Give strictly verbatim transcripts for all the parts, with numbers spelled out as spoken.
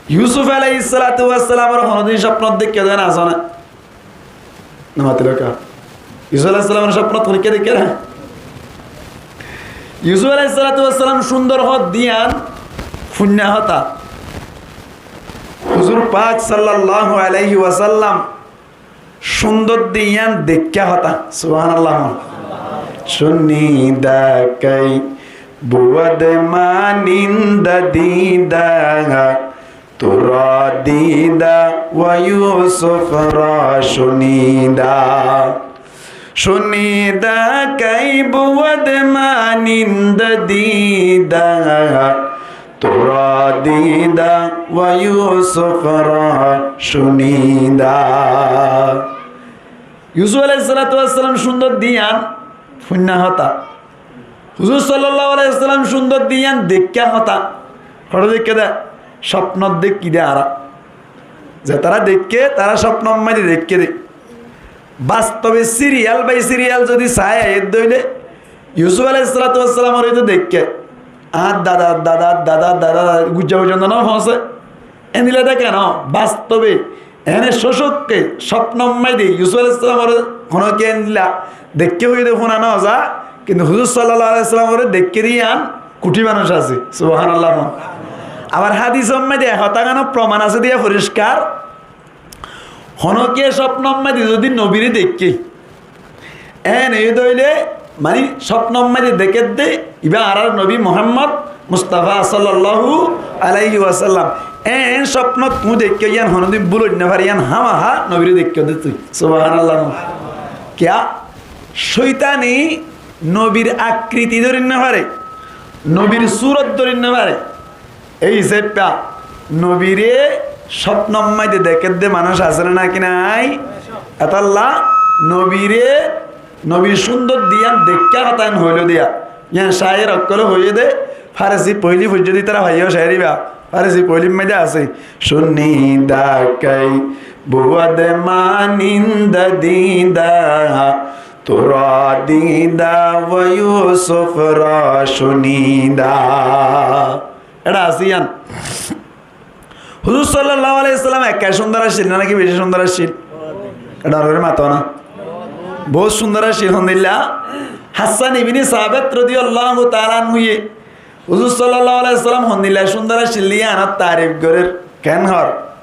Yusuf aláihis salatu wassalamoré honódin cópnot deikká dé né, asé né? Nomatilóka. Yusuf aláihis salamoré cópnot honókiyé deikká dé né? Yusuf aláihis salatu wassalam cúndor hoó dé yían fúinna hotá. Huzur pak sallallahu aláihi wasallam cúndor dé yían deikká hotá. Subhánallah. Cúnida kái buwad maninda dida, tura dida wa Yusufra cúnida. Cúnida kái buwad maninda dida, tura dida wa Yusufra cúnida. Yusuf aláihis salatu wassalam cúndor dé yían fúinna hotá. Huzur sallallahu aláihi wasallam cúndor dé yían deikká hotá. Hoçé deikké dé? Cópnot deikké dé añára. Zetará deikké, tará cópnor maze deikké dé. Bastobe serial by serial zodi sai aiyé dé óile, Yusuf aláihis salatu wassalamoré to deikké. Añár dada, dada, dada, dada, dada, gujja gujja no fosé. Endilla deikké no, bastobe, ene cócokké, cópnor maze Yusuf aláihis salamoré honókiyé endilla deikké hoiyé dé fúna no za, kintu Huzur sallallahu aláihi wasallamoré deikké dé yían kuthí manúic asé. Subhánallah. Abar hádisor maze e hotáganor proman asé dé yían foriskar, honókiyé cópnor maze zodi nobiré deikké, en óiye dé óile, mani cópnor maze deikké dé, ibá añárar nobi Muhammod Mustafa sallallahu aláihi wasallam. En cópnot tuñí deikkó, yían honódin búl óit no fare, yían hámaha nobiré deikkó dé tui. Subhánallah. Kiyá? Cóitane nobir akriti dóri no fare, nobir surot dóri no fare. Ei hísafe nobiré cópnor maze deikké dé manúic asé né náki nái? Etálla nobiré, nobir cúndor dé yían deikká hotá en hoiló dé yían. Yían cáir ókkole hoiyé dé, Farisi foóili foijjó dé ítara faiyó cáir ibá. Farisi foóilir maze asé, cúnida kái buwad maninda dida, tura dida wa Yusufra cúnida. Eçé asé yían. Huzur sallallahu aláihi wasallam ekká cúndor accíl ná náki beci cúndor accíl? Eçé ar gorí mató ná. Bout cúndor accíl, hondilla? Hassan ibne Sabit rodiyallahu taala anhuye Huzur sallallahu aláihi wasallam hondilla cúndor accíl dé yíanor tarif gorér, ken hoór?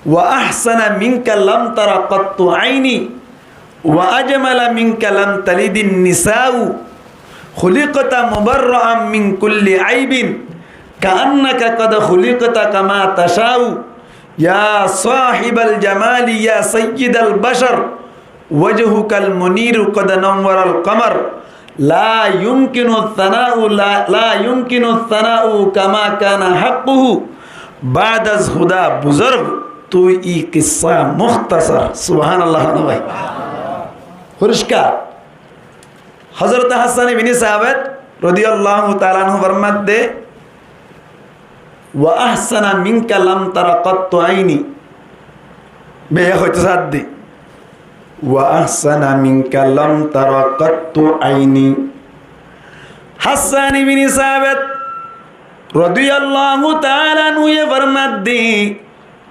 Wa ahsana minka lam tara qattu aini, wa ajmala minka lam talidin nisau, khuliqta mubarra'an min kulli aibin, ka'annaka qad khuliqta kama tashau, ya sahibal jamali ya sayyidal bashar, wajhukal muniru qad nawwaral qamar, la yumkinu thana'u, la, la yumkinu thana'u kama kana haqquhu, ba'daz huda buzurg, tui i qissa mukhtasar. Subhánallah, no bái? Foriskar. Hozrot Hassan ibne Sabit rodiyallahu taala anhu formadde, wa ahsana minka lam tara qattu aini. Beiya hoito sadde. Wa ahsana minka lam tara qattu aini. Hassan ibne Sabit rodiyallahu taala anhu ye formadde,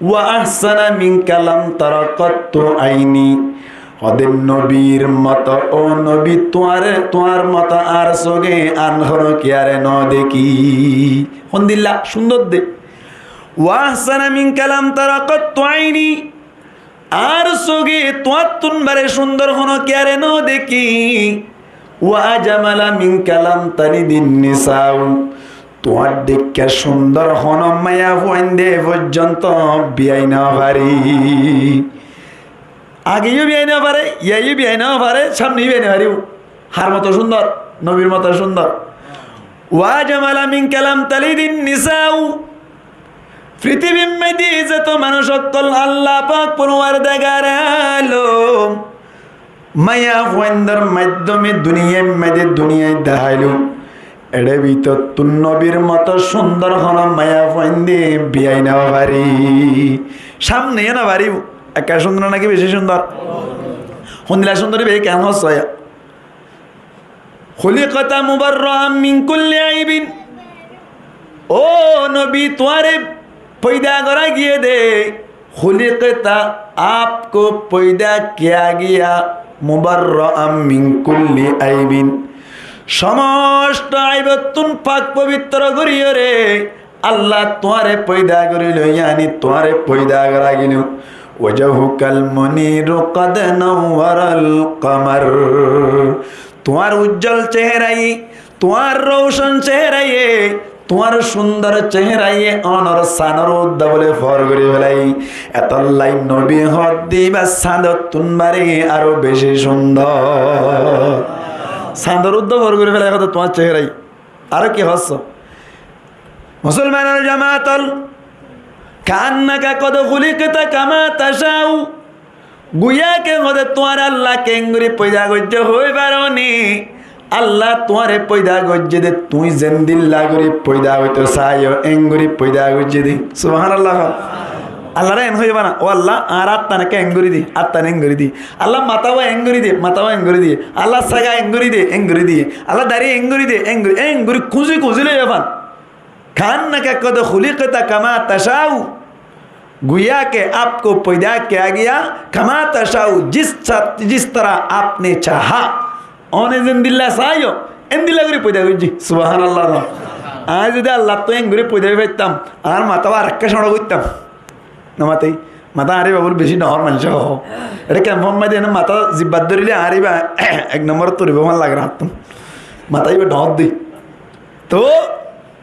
wa ahsana minka lam tara qattu aini. Hode nobir moto, o nobi, tuáñre, tuáñr moto añr sóge an hono kiyare no deki. Hondilla cúndor de. Wa ahsana minka lam tara qattu aini. Añr sóge tuáñttún bare cúndor hono kiyare no deki. Wa ajmala minka lam talidin nisau. Tuáñr dekká cúndor hono maiyafuain de foijjonto biyai no fare. Ageyó biyai no fare, iyayó biyai no fare, samneyó biyai no fare. Har moto cúndor? Nobir moto cúndor. Wa ajmala minka lam talidin nisau. Fitibir maze zeto manúc okkol Allah pak porwardigare alom maiyafuaindor maiddome duniyait maze duniyait deháilo. Ere bútottún nobir moto cúndor hono maiyafuain de biyai no fare. Samneyó no fare. Ekka cúndor naki beci cúndor? Hondilla cúndor beci ken hoór soya. Khuliqta mubarra'an min kulli aibin. O nobi, tuáñre foida gorá giyé dé, khuliqta, aapko foida kiya giya, mubarra'an min kulli aibin. Somosto aibottún pak fobitro goríyoré Allah tuáñre foida gorílo, yáni tuáñre foida gorá giyélo. Wajhukal muniru qad nawwaral qamar. Tuáñr ujjól ceheraye, tuáñr roushan ceheraye, tuáñr cúndor ceheraye ónor sanor uddá bóle for gorí félaiye. Etollá nobi hoódde ibá sandottún baré aró beci cúndor. Sanor uddá for gorí félaiye hoódde tuáñr ceheraye. Aró ki hoósso? Musolmanor jamaat ól, kaannaka qad khuliqta kama tasha'u. Guyá ke hoódde tuáñre Allah keéngorí foida goijjé hoói faróni? Allah tuáñre foida goijjé dé, tuñí zendilla gorí foida óito saáiyo, éngorí foida goijjé dé. Subhánallah. Allaré eén hoiyé bana, ó Allah, añár áttan ekká eéngorí diyé, áttan eéngorí diyé. Allah matá wá eéngorí diyé, matá wá eéngorí diyé. Allah sága eéngorí diyé, eéngorí diyé. Allah darí eéngorí diyé, eéngorí, eéngorí kúzi kúzi loiyé fan. Kaannaka qad khuliqta kama tasha'u. Guyá ke aapko foida kiya giya kama tasha'u, jis sa-, jis tarah aapne chaha. Óne zendilla saáiyo, endilla gorí foida goijjé. Subhánallah. Añí zodi Allattú eéngorí foida ói faittám, añár matá arekkán cóñço goittám. Nomaté, matá añár ibá bóle beci dhoóñr maincé hoó. Eçé kemfor maze ene matá zibbat dórile añár ibá ek nombor toribó fán lager añáttún. Matá ibá dhoóñr dé. Toóu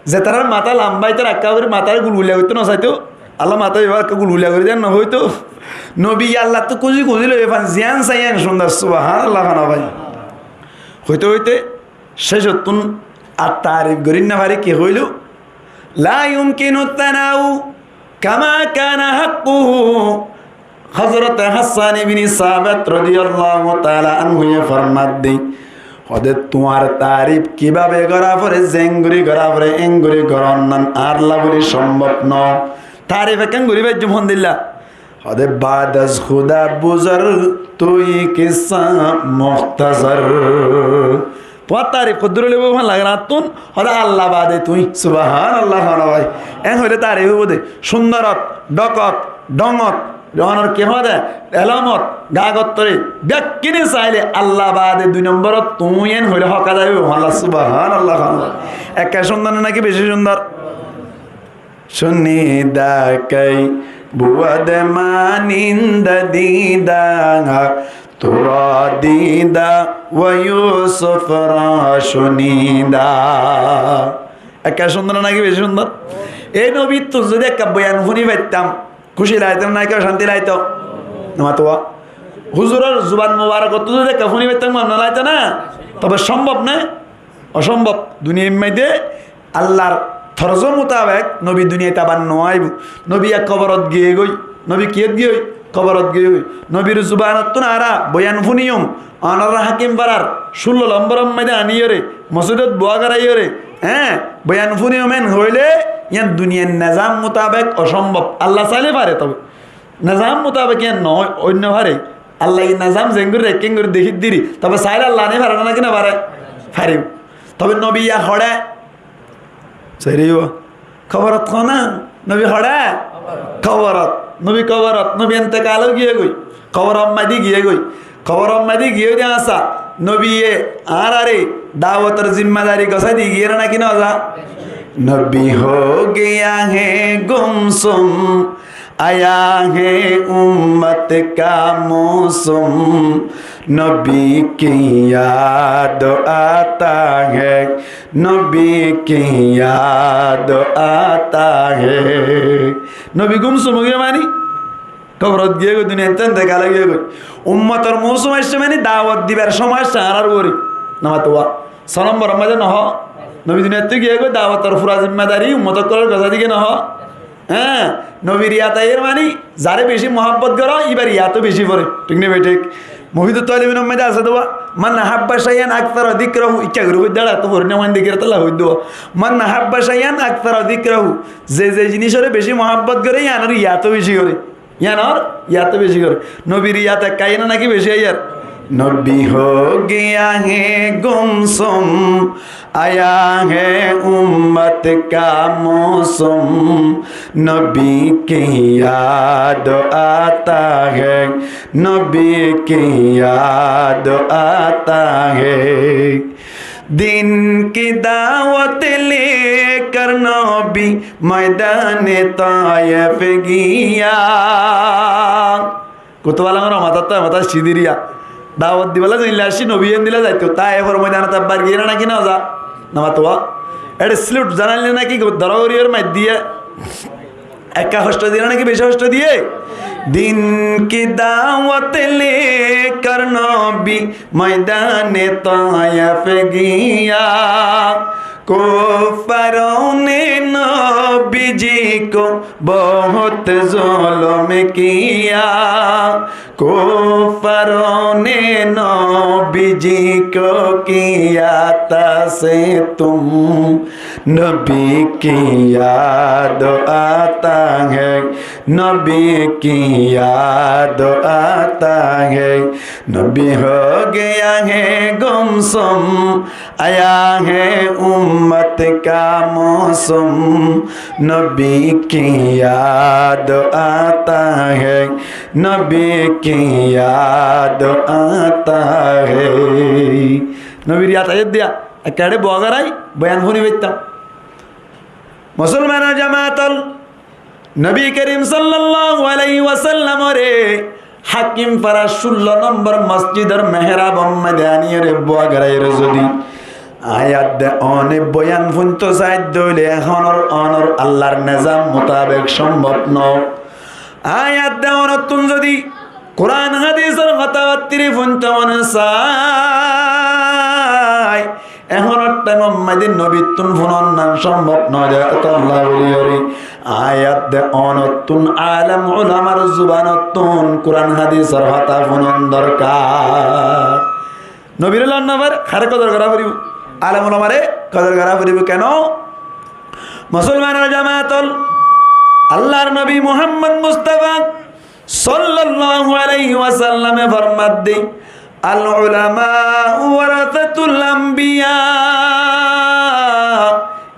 zetarár matá lamba, ítara ekká gorí matáre gulguliya goittó nosaitó, Allah matá ibá ekká gulguliya gorí diyan nohoitó. Nobi Allattú kúzi kúzi loiyé fan, ziyán sai yían cúndor, subhánallah, fana bái. Hoité hoité cécottún ar taarif gorí nofari ki hoóilo? La yumkinu thana'u kama kana haqquhu. Hozrot Hassan ibni Sabit rodiyallahu taala anhuye formadde, hoóde tuáñr taarif kibábe gorá foré, zeéngorí gorá foré, eéngorí gorón nan añálla bóli cómbob no. Taarif ekkán gorí faijjum hondilla. Hoóde baad az Khuda buzurg tui kissa mukhtasar. Tuáñr taarif hoddúr óile bóle fán lager añáttún, hoóde Allah baade tuñí. Subhánallah, fana bái. Eén hoilé taarif óibo dé. Cúndorot, dhókot, dhóngot, onor ki hoóde, elómot, gagot tóre, bekkíni sailé Allah baade dui nombórot tuñí eén hoilé hók adai óibo. Allah, subhánallah, fana bái. Ekká cúndor náki beci cúndor? Cúnida kei buwade maninda dida, tura dida wa Yusuf ra cúnida. Ekká cúndor náki beci cúndor? Ei nobittún zodi ekká boyan fúni faittám, kúci laitó náki ocánti laitó? Nomato. Huzuror zuban mubarokottú zodi ekká fúni faittám, gom no laitó ná? Tobe cómbob né? Ocómbob. Duniyair maze Allar torzo mutabek nobi duniyait abar no aibo. Nobi ek koborot giyégoi. Nobi kiyót giyégoi? Koborot giyégoi. Nobir zubanottún añára boyan fúniyum, onorár hákim farar cúllo lombóror maze aníyoré, mosóidot buá goráiyoré, eé, boyan fúniyum eén hoilé, yían duniyair nezam mutabek ocómbob. Allah sailé fare, tobe nezam mutabek yían no ói, ói no fare. Allaye nezam zeéngorí raikké eéngorí dekí diri. Tobe sailé Allah aní fare ná náki no fare? Fare. Tobe nobi yá hoçé? Sairé yó. Koborot hoó ná? Nobi hoçé? Koborot. Nobi koborot. Nobi entekal ói giyégoi. Koboror maze giyégoi. Koboror maze giyégoi de asá. Nobiye añáráre dawotor zimmadari gosái di giyé né náki no za? Nobi ho gaya hai gumsum, aya hai ummot ka mausum, nobi ki yaad aata hai, nobi ki yaad aata hai. Nobi gumsum ói giyé mani, koborot giyégoi, duniyaittú entekal ói giyégoi. Ummotor mousum aiccé mani, dawot dibar cómoi aiccé añárar uore. Nomato. Só lombor maze no hoó? Nobi duniyaittú giyégoi, dawotor fura zimmadari ummot ókkolor gosái di giyé no hoó? Eé, nobir yad aiyér mani, zaré beci muhábbot goró, íbar yad ó beci foré. Thík né bethík? Mufidut Talibinor maze asé de, man ahabba shay'an akthara dhikrahu, ikká gorí hoiddé, to fori no, man dekí tolla hoiddé. Man ahabba shay'an akthara dhikrahu, ze ze jinísoré beci muhábbot goré, yíanor yad ó beci goré. Yíanor yad ó beci goré. Nobir yad ekká aiyé né náki beci aiyér? نبی ہو گیا ہے گمسم، آیا ہے امت کا موسم، نبی کی یاد آتا ہے، نبی کی یاد آتا ہے۔ دین کی دعوت لے کر نبی میدان طائف گیا۔ Kutuba Alomor matáttú, matát sidiriya. Dawot dibálla zendilla aiccí, nobi endilla zaitó. Taifor moidanot ebbar giyé né náki no za? No mató. Ére salute zanailé náki, dóra gorí ore mair diyé. Ekka hoctó diyé né náki beci hoctó diyé? دین کی دعوت لے کر نبی میدان طائف گیا۔ کفاروں نے نبی جی کو بہت ظلم کیا، کفاروں نے نبی جی کو کیا تھا ستم، نبی کی یاد آتا ہے، نبی کی یاد آتا ہے۔ نبی ہو گیا ہے گمسم، آیا ہے امت کا موسم، نبی کی یاد آتا ہے، نبی کی یاد آتا ہے۔ Nobir yad aiyér de, ekkáre boa gorai boyan fúni faittám. Musolmanor jamaat ol, Nobi Kerim sallallahu alaihi wasallamore Hakim Farar cullo nombor mosjidor mehrabor maze aniyóre boa goraiyóre zodi añí adde one boyan fúnto saidde óile ehónor onor Allar nezam mutabek sombob no. Añí adde onottún zodi Kuran hadisor hotábattáre fúnto mone sai, ehónor thaimor maze nobittún fúnonnan sombob no de, etolla buli gorí añí adde onottún alem ulamar zubanottún Kuran hadisor hotá fúnon dorkar. Nobire lon no fare, hare kodor gorá foribó? Alem ulamare kodor gorá foribó. Keno? Musolmanor jamaat ol, Allar nobi Muhammod Mustafa sallallahu alaihi wasallame formadde, العلماء ورثة الأنبياء،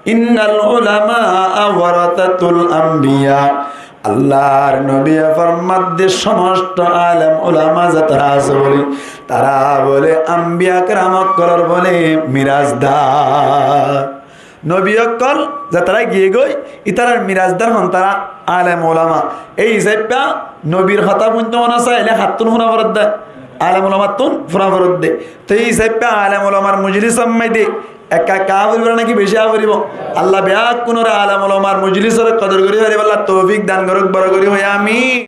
إن العلماء ورثة الأنبياء. Allar nobiye formadde, somosto alem ulama zetará asé bóle, tará bóle ambiya keram ókkolor bóle mirasdar. Nobi ókkol zetará giyé goi, ítarar mirasdar hon tará? Alem ulama. Ei hísafe nobir hotá fúnto mone sailé hattún fúna foredde? Alem ulamattún fúna foredde. Te ei hísafe alem ulamar mojlisor maze ekka ekka aá foribó né náki beci aá foribó? Allah beggúnore alem ulamar mojlisor kodor gorí faribálla toufik dan gorouk, boro gorí hoó amin.